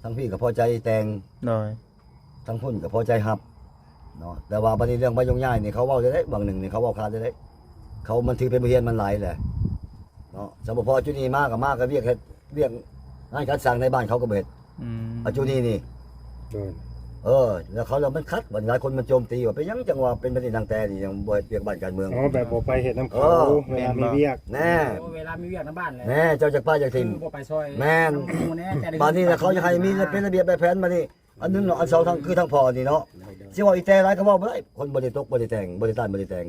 ທັງພີ້ກໍພໍໃຈແຕ່ງ ໂດຍ ທັງພຸ້ນກໍພໍໃຈຮັບເນາະ. ແຕ່ວ່າບັດນີ້ເລື່ອງໃບຍົກຍ້າຍນີ້ ເຂົາເວົ້າໄດ້ເດ້ ບາງໜຶ່ງນີ້ເຂົາເວົ້າຂາດໄດ້ເດ້ ເຂົາ ມັນຖືເປັນບົດຮຽນມັນຫຼາຍແຫຼະເນາະ. ສຳມະພໍຈຸນີ້ມາກໍມາກໍວຽກເຮັດ ວຽກງານການສ້າງໃນບ້ານເຂົາກໍບໍ່ເຮັດ ອືມ ອາຈຸນີ້ນີ້ ໂດຍ ເອີ ແລ້ວເຂົາ ແລ້ວມັນຂັດ ບັດຫຼາຍຄົນມັນໂຈມຕີວ່າ ເປັນຫຍັງຈັ່ງວ່າເປັນແບບນີ້ ນາງແຕນີ້ຍັງບໍ່ເຮັດວຽກບ້ານການເມືອງ ອໍ ແບບບໍ່ໄປເຮັດນຳເຂົາ ເອີ ເວລາມີວຽກ ແນ່ ໂອ້ ເວລາມີວຽກນຳບ້ານແຫຼະ ແນ່ ເຈົ້າຈັກໄປຈັກຖິ່ນ ຄືບໍ່ໄປຊ່ອຍ ແມ່ນ ນຳໝູ່ແນ່ ແຕ່ໄດ້ ບາດນີ້ລະເຂົາຢາກໃຫ້ມີ ອ່າ ເປັນລະບຽບແບບແຜນ ບາດນີ້ ອັນໜຶ່ງເນາະ ອັນສອງ ທາງ ຄືທາງພໍ່ນີ້ເນາະ ຊິເວົ້າອີແຕຫຼາຍກໍເວົ້າບໍ່ໄດ້ ຄົນບໍ່ໄດ້ຕົກບໍ່ໄດ້ແຕ່ງ ບໍ່ໄດ້ຕ້ານບໍ່ໄດ້ແຕ່ງ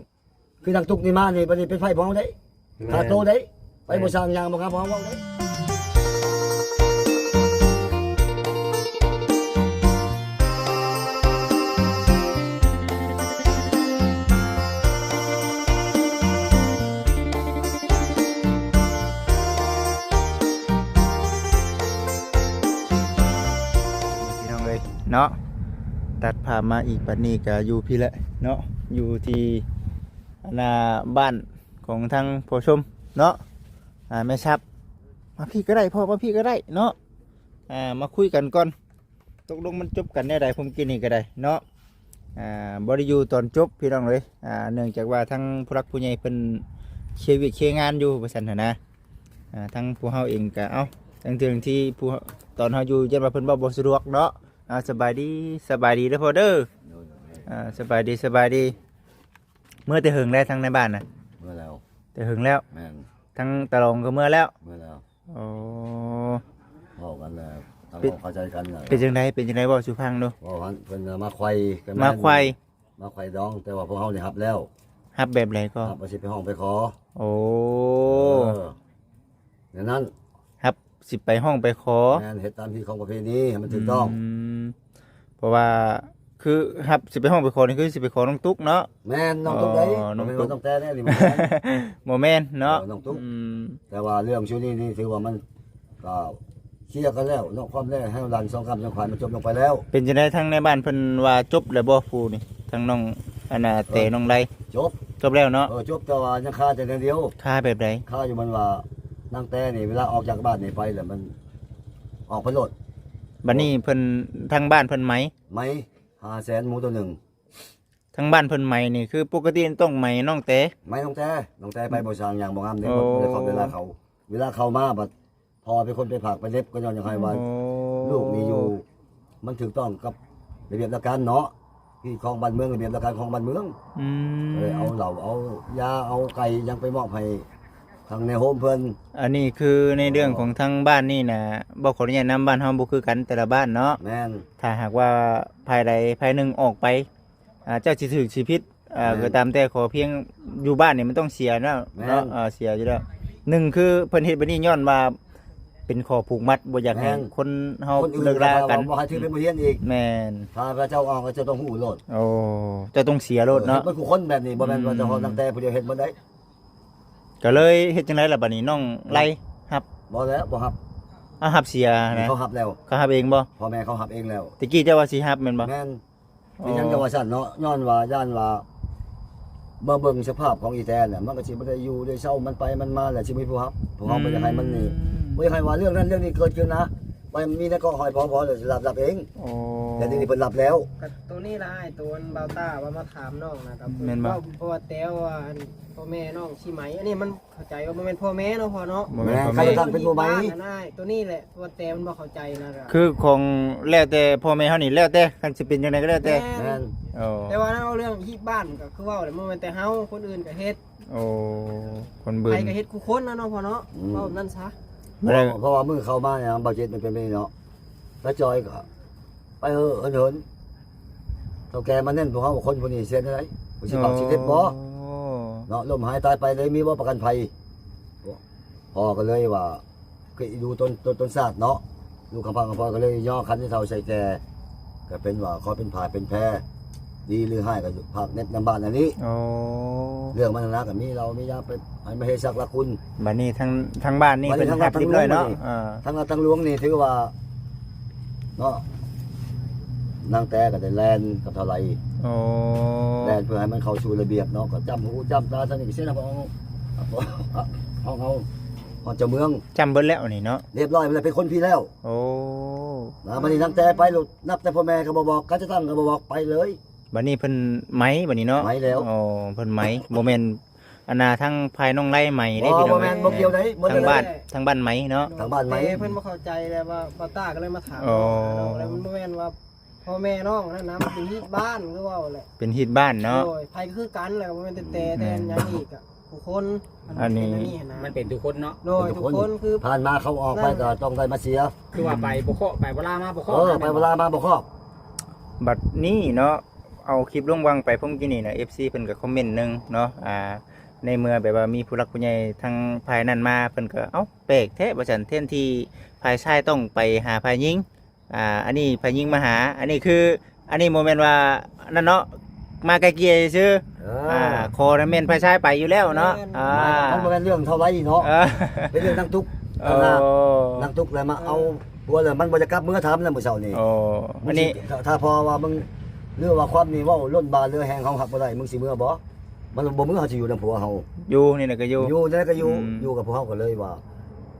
ຄືນາງຕຸກນີ້ມານີ້ ບັດນີ້ເປັນໄພພວກເຮົາເດ້ ຂ້າໂຕເດ້ ໄປບໍ່ສ້າງຫຍັງບໍ່ງາມພວກເຮົາເວົ້າເດ້. ພີ່ນ້ອງເອີຍເນາະ ຕັດພາບມາອີກ ບັດນີ້ກະຢູ່ພີ້ແຫຼະເນາະ ຢູ່ທີ່ ອັນນ່າ ບ້ານຂອງທາງພໍ່ຊົມເນາະ ອ່າ ແມ່ຊັບ ມາພີ້ກໍໄດ້ພໍ່ ມາພີ້ກໍໄດ້ເນາະ ອ່າ ມາຄຸຍກັນກ່ອນ ຕົກລົງມັນຈົບກັນແນວໃດ ຜົມກິນນີ້ກໍໄດ້ເນາະ ອ່າ ບໍ່ໄດ້ຢູ່ຕອນຈົບພີ່ນ້ອງເອີຍ ອ່າ ເນື່ອງຈາກວ່າທາງຜູ້ຫຼັກຜູ້ໃຫຍ່ເພິ່ນເຄຍວຽກເຄຍງານຢູ່ວ່າຊັ້ນຫັ້ນນະ ອ່າ ທາງພວກເຮົາເອງກໍ ເອົ້າ ທັງເທື່ອທີ່ຜູ້ ຕອນເຮົາຢູ່ຢ້ານວ່າເພິ່ນເວົ້າບໍ່ສະດວກເນາະ ອ່າ ສະບາຍດີ ສະບາຍດີເດີພໍ່ເດີ ໂດຍ ອ່າ ສະບາຍດີ ສະບາຍດີ. ເມືອແຕ່ເຫິງແລ້ວທາງໃນບ້ານນະ? ເມືອແລ້ວ ແຕ່ເຫິງແລ້ວ ແມ່ນ ທາງຕາຫຼອງກໍເມືອແລ້ວ ເມືອແລ້ວ ໂອ້ ເວົ້າກັນແລ້ວ ເປັນ ເຂົ້າໃຈກັນແລ້ວ ເປັນຈັ່ງໃດ ເປັນຈັ່ງໃດ ເວົ້າສູ່ຟັງດູ ເວົ້າຫັ້ນ ເພິ່ນມາໄຂວ້ກັນ ມາໄຂວ້ ມາໄຂວ້ດອງ ແຕ່ວ່າພວກເຮົານີ້ຮັບແລ້ວ ຮັບແບບໃດກໍ ຮັບວ່າຊິໄປຮ້ອງໄປຂໍ ໂອ້ ເອີ ແນວນັ້ນ ຮັບ ຊິໄປຮ້ອງໄປຂໍ ແມ່ນ ເຮັດຕາມຮີດຂອງປະເພນີໃຫ້ມັນຖືກຕ້ອງ ອືມ ເພາະວ່າຄືຮັບ ຊິໄປຮ້ອງໄປຂໍນີ້ ຄືຊິໄປຂໍນ້ອງຕຸກເນາະ ແມ່ນ ນ້ອງຕຸກໃດ ອໍ ນ້ອງຕຸກ ບໍ່ແມ່ນວ່ານ້ອງແຕແນ່ນີ້ ບໍ່ແມ່ນ ບໍ່ແມ່ນເນາະ ເອີ ນ້ອງຕຸກ ອືມ ແຕ່ວ່າເລື່ອງຊຸດນີ້ນີ້ຖືວ່າມັນກໍເຄຍກັນແລ້ວເນາະ ຄວາມແລ້ວໃຫ້ຫຼັງສອງຄຳສອງຂວາຍມັນຈົບລົງໄປແລ້ວ ເປັນຈັ່ງໃດ ທາງໃນບ້ານເພິ່ນວ່າຈົບແລ້ວບໍ່ ຜູ້ນີ້ ທາງນ້ອງ ອັນນ່າ ເອີ ແຕ່ນ້ອງໄລ ຈົບ ຈົບແລ້ວເນາະ ເອີ ຈົບ ແຕ່ວ່າຍັງຄາແຕ່ແນວດຽວ ຄາແບບໃດ ຄາຢູ່ມັນວ່າ ນາງແຕນີ້ເວລາອອກຈາກບ້ານນີ້ໄປແລ້ວມັນອອກໄປໂລດ ບັດນີ້ເພິ່ນ ທາງບ້ານເພິ່ນໄໝ ໄໝຫ້າແສນໝູໂຕໜຶ່ງ ທາງບ້ານເພິ່ນໄໝນີ້ ຄືປົກກະຕິຕ້ອງໄໝນ້ອງແຕ ໄໝນ້ອງແຕ ນ້ອງແຕໄປບໍ່ສ້າງຫຍັງບໍ່ງາມເດ້ ໂອ້ ບໍ່ໄດ້ເຂົ້າເວລາເຂົາ ເວລາເຂົາມາບັດ ພໍ່ເປັນຄົນໄປພາກໄປເລັບ ກໍຍ້ອນຢາກໃຫ້ວ່າ ໂອ້ ລູກນີ້ຢູ່ ມັນຖືກຕ້ອງກັບລະບຽບຫຼັກການເນາະ ທີ່ຂອງບ້ານເມືອງ ລະບຽບຫຼັກການຂອງບ້ານເມືອງ ອືມ ກໍເລີຍເອົາເຫຼົ້າ ເອົາຢາ ເອົາໄກ່ຫຍັງໄປມອບໃຫ້ທາງນາຍໂຮມເພິ່ນ ອັນນີ້ຄືໃນເລື່ອງຂອງທາງບ້ານນີ້ນະ ເວົ້າຂໍອະນຸຍາດນຳ ບ້ານເຮົາບໍ່ຄືກັນແຕ່ລະບ້ານເນາະ ແມ່ນ ຖ້າຫາກວ່າຝ່າຍໃດຝ່າຍໜຶ່ງອອກໄປ ອ່າ ເຈົ້າຊິຖືກຊິຜິດ ອ່າ ແມ່ນ ກໍຕາມແຕ່ ຂໍພຽງຢູ່ບ້ານນີ້ມັນຕ້ອງເສຍເນາະ ແມ່ນ ເນາະ ອ່າ ເສຍຢູ່ແລ້ວ ໜຶ່ງຄືເພິ່ນເຮັດແບບນີ້ຍ້ອນວ່າເປັນຂໍ້ຜູກມັດ ບໍ່ຢາກໃຫ້ ແມ່ນ ຄົນເຮົາ ຄົນອື່ນ ເລີກລາກັນ ບໍ່ໃຫ້ຖືເປັນບົດຮຽນອີກ ແມ່ນ ຖ້າເຂົາເຈົ້າອອກ ເຂົາເຈົ້າຕ້ອງຮູ້ໂລດ ໂອ້ ເຈົ້າຕ້ອງເສຍໂລດເນາະ ເອີ ເຮັດເບິດທຸກຄົນແບບນີ້ ບໍ່ແມ່ນວ່າ ອືມ ເຈົ້າຂອງນາງແຕຜູ້ດຽວເຮັດໝົດໄດ໋ ກໍເລີຍເຮັດຈັ່ງໃດລະບັດນີ້ ນ້ອງໄລ່ຮັບ ບໍ່ແລ້ວ ບໍ່ຮັບ ເອົາຮັບເສຍນະ ເຂົາຮັບແລ້ວ ເຂົາຮັບເອງບໍ່ ພໍ່ແມ່ເຂົາຮັບເອງແລ້ວ ແຕ່ກີ້ເຈົ້າວ່າຊິຮັບແມ່ນບໍ່ ແມ່ນ ເປັນຫຍັງ ອໍ ຈັ່ງວ່າຊັ້ນເນາະ ຍ້ອນວ່າຢ້ານວ່າ ມາເບິ່ງສະພາບຂອງອີແຕນະ ມັນກໍຊິບໍ່ໄດ້ຢູ່ໄດ້ເຊົາ ມັນໄປມັນມາແລ້ວຊິບໍ່ມີຜູ້ຮັບ ພວກເຮົາ ອືມ ບໍ່ຢາກໃຫ້ມັນນີ້ ບໍ່ຢາກໃຫ້ວ່າເລື່ອງນັ້ນເລື່ອງນີ້ເກີດຂຶ້ນນະ ໄປມີໃນກອງຫອຍປອງພໍແລ້ວຊິຮັບ ຮັບເອງ ອໍ ແຕ່ນີ້ເພິ່ນຮັບແລ້ວ ກໍໂຕນີ້ລະອ້າຍ ໂຕອັນບ່າວຕ້າວ່າມາຖາມນ້ອງນະ ກໍ ແມ່ນບໍ່ ເວົ້າ ເພາະວ່າແຕ່ວ່າອັນ ພໍ່ແມ່ນ້ອງຊິໄໝ ອັນນີ້ມັນ ເຂົ້າໃຈວ່າບໍ່ແມ່ນພໍ່ແມ່ເນາະພໍ່ເນາະ ບໍ່ແມ່ນ ແມ່ນ ພໍ່ແມ່ ຄັນວ່າຕັ້ງເປັນຜູ້ໃໝ່ ອັນນັ້ນອ້າຍ ໂຕນີ້ແຫຼະ ຕົວແຕ່ມັນບໍ່ເຂົ້າໃຈນະ ຄືຂອງແລ້ວແຕ່ພໍ່ແມ່ເຮົານີ້ ແລ້ວແຕ່ ຄັນຊິເປັນຈັ່ງໃດກໍແລ້ວແຕ່ ແມ່ນ ແມ່ນ ໂອ້ ແຕ່ວ່າເວົ້າເລື່ອງຮີດບ້ານກໍຄືເວົ້າແຫຼະ ບໍ່ແມ່ນແຕ່ເຮົາ ຄົນອື່ນກໍເຮັດ ໂອ້ ຄົນອື່ນ ໃຜກໍເຮັດຄູ່ຄົນນະເນາະພໍ່ເນາະ ອືມ ເວົ້າແບບນັ້ນຊະ ເພາະວ່າມື້ເຂົ້າມາຫຍັງ ບ່າວເຈັດມັນເປັນແບບນີ້ເນາະ ຕາຈ່ອຍກໍ ໄປເຫີເຫີນ ເຖົ້າແກ່ມາເນັ້ນພວກເຮົາວ່າຄົນຜູ້ນີ້ເສຍແນວໃດ ຜູ້ຊິບາດຊິເຈັບບໍ່ ອໍ ເນາະ ລົ້ມຫາຍຕາຍໄປເລີຍ ມີບໍ່ປະກັນໄພ ພໍ່ກໍເລີຍວ່າ ຄືອີດູຕົນ ຕົນ ຕົນຊາດເນາະ ລູກຄຳພັງຂອງພໍ່ກໍເລີຍຍໍຂັນເຖົ້າໃສ່ແກ່ ກໍເປັນວ່າຂໍເປັນຜາເປັນແພ ດີຫຼືຮ້າຍກໍພາກເນັບນຳບ້ານອັນນີ້ ອໍ ເລື່ອງມັນນະ ກໍມີເຫຼົ້າມີຢາໄປໃຫ້ມາເຮັດສັກລະຄຸນ ບັດນີ້ທາງ ທາງບ້ານນີ້ ບັດນີ້ ເພິ່ນຮັບຮຽບຮ້ອຍເນາະ ທາງບ້ານນີ້ ເອີ ທາງ ທາງຫຼວງນີ້ຖືວ່າ ເນາະ ນາງແຕກໍໄດ້ແລ່ນກັບເຖົ້າໄລ ໂອ້ ແລ່ນເພື່ອໃຫ້ມັນເຂົ້າສູ່ລະບຽບເນາະ ກໍຈ້ຳຫູຈ້ຳຕາຊະນີ້ກໍເສຍນະ ເອົາ ເອົາ ເອົາ ຮອດເຈົ້າເມືອງ ຈຳເບິດແລ້ວນີ້ເນາະ ຮຽບຮ້ອຍແລ້ວ ເປັນຄົນພີ້ແລ້ວ. ໂອ້ ນະ ບັດນີ້ຕັ້ງແຕ່ໄປໂລດ ນັບແຕ່ພໍ່ແມ່ກໍບໍ່ບອກ ກາຈະຕັ້ງກໍບໍ່ບອກ ໄປເລີຍ. ບັດນີ້ເພິ່ນໄໝບັດນີ້ເນາະ ໄໝແລ້ວ. ອໍ ເພິ່ນໄໝ ບໍ່ແມ່ນ ອັນນ່າ ທາງຝ່າຍນ້ອງໄລໄໝເດ້ ບໍ່ ພີ່ນ້ອງ ບໍ່ແມ່ນ ບໍ່ກ່ຽວໃດ ບໍ່ ທາງບ້ານ ແມ່ນ ທາງບ້ານໄໝເນາະ ທາງບ້ານໄໝ. ແຕ່ເພິ່ນບໍ່ເຂົ້າໃຈແລ້ວວ່າ ບ່າວຕ້າກໍເລີຍມາຖາມ ອໍ ແລ້ວມັນບໍ່ແມ່ນວ່າ ພໍ່ແມ່ນ້ອງນັ້ນນະ ມັນເປັນຮີດບ້ານ ຄືເວົ້າແຫຼະ ເປັນຮີດບ້ານເນາະ. ໂດຍ ໃຜກໍຄືກັນແຫຼະ ບໍ່ແມ່ນແຕ່ ແຕ່ ແຕ່ຫຍັງອີກອະ ຜູ້ຄົນ ອັນນີ້ ມັນເປັນອັນນີ້ຫັ້ນນະ ມັນເປັນທຸກຄົນເນາະ. ໂດຍ ເປັນທຸກ ທຸກຄົນ ຄົນ ຄືຜ່ານມາເຂົາອອກໄປກໍຕ້ອງໄດ້ມາເສຍ ຄືວ່າໄປບໍ່ເຄາະ ໄປບໍ່ລາ ມາບໍ່ເຄາະ ເອີ ໄປບໍ່ລາ ມາບໍ່ເຄາະ. ບັດນີ້ເນາະ ເອົາຄລິບລົງຫວ່າງໄປພວກກີ້ນີ້ນະ ເອັຟຊີ ເພິ່ນກໍຄອມເມັນໜຶ່ງເນາະ ອ່າ ໃນເມື່ອແບບວ່າມີຜູ້ຫຼັກຜູ້ໃຫຍ່ທາງຝ່າຍນັ້ນມາ ເພິ່ນກໍ ເອົ້າ ແປກແທ້ ວ່າຊັ້ນ ແທນທີ່ຝ່າຍຊາຍຕ້ອງໄປຫາຝ່າຍຍິງ ອ່າ ອັນນີ້ຝ່າຍຍິງມາຫາ ອັນນີ້ຄື ອັນນີ້ບໍ່ແມ່ນວ່ານັ້ນເນາະ ມາໄກ່ເກ່ຍຊື່ໆ. ເອີ ອ່າ ຂໍນະແມ່ນຝ່າຍຊາຍໄປຢູ່ແລ້ວເນາະ. ແມ່ນ ອ່າ ມັນບໍ່ແມ່ນເລື່ອງເທົ່າໃດເນາະ ເອີ ເປັນເລື່ອງນາງຕຸກ. ໂອ້ ນາງຕຸກແລ້ວມາເອົາ ເອີ ຜົວແລ້ວ ມັນບໍ່ຈະກັບເມືອຖາມນຳມື້ເຊົ້ານີ້. ໂອ້ ມັນຊິ ອັນນີ້ ຖ້າ ຖ້າພໍວ່າມຶງ ຫຼືວ່າຄວາມນີ້ເວົ້າລົ້ນບາເຫຼືອແຮງ ເຮົາຮັບບໍ່ໄດ້ ມຶງຊິເມືອບໍ່? ມັນບໍ່ເມືອ ເຮົາຊິຢູ່ນຳຜົວເຮົາ ຢູ່ນີ້ນະກໍຢູ່ ຢູ່ນີ້ນະກໍຢູ່ ອືມ ຢູ່ກັບພວກເຮົາກໍເລີຍວ່າ